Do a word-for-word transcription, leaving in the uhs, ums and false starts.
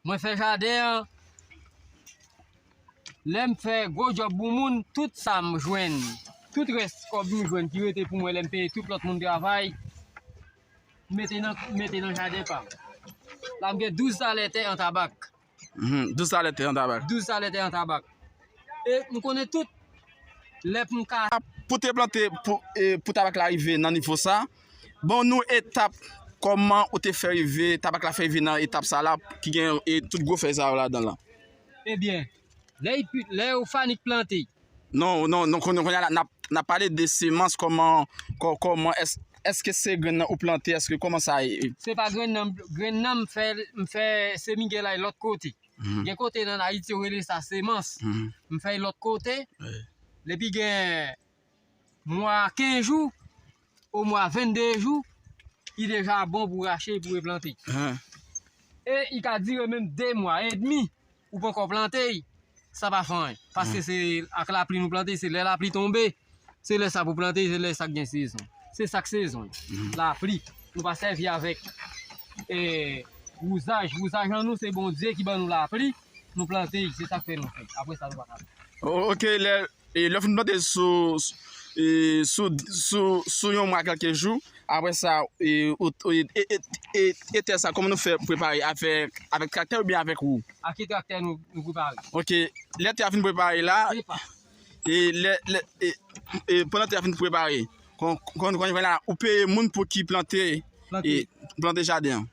Mwen fè jaden an. Lè m fè gwo djòb pou moun, tout sa m jwenn, tout rès kòb m jwenn ki rete pou mwen lè m peye tout lòt moun travay, m mete nan, m mete nan jaden pa m. La m gen douz talè tè an tabak. Mhm, douz talè tè an tabak. Douz talè tè an tabak. E m konnen tout lè pou m ka. Pou te plante, pou, e, pou tabak la rive nan nivo sa, bon, nou etap, kòman ou te fè rive, tabak la fè rive nan etap sa la, ki gen, e, tout gwo fèy sa yo ladan la? Ebyen, lè, lè yo fanik plante. Non, non, non, kounye, kounye a la, n ap, n ap pale de semans, kòman, kò-, kòman, èske, èske se grenn nan ou plante, èske kòman sa ye? Se pa grenn nan, grenn nan m fè, m fè semigèlay lòt kote. Mhm. Gen kote nan Ayiti yo rele sa semans. Mhm. M fè l lòt kote. Wi. Depi gen mwa kenz jou, o mwa vennde jou, li deja bon pou rache, pou replante. Hen. E li ka dire menm de mwa edmi, ou poko plante, sa pa fè anyen. Paske se ak lapli nou plante, se lè lapli tonbe, se lè sa pou plante, se lè sa k gen sezon. Se sa k sezon. Lapli. Nou pa sèvi avèk, e, wouzaj. Wouzaj an nou, se Bondye ki ban nou lapli. Nou plante, se sa k fè nou fè. Apre sa, nou pa ka. O-, ok, lè, e, lè w fin plante sou, e, sou, sou, sou yon mwa kèlke jou, apre sa, e, ou, e, e, e, e, e tè sa, kòman nou fè prepare? Avèk, avèk traktè oubyen avèk wou? Ak ki traktè nou, nou prepare? Ok, lè tè a fin prepare la, e, lè, lè, e, e, pandan tè a fin prepare, kon, kon, kon, kon la, ou peye moun pou ki plante, plante, e, plante jaden an?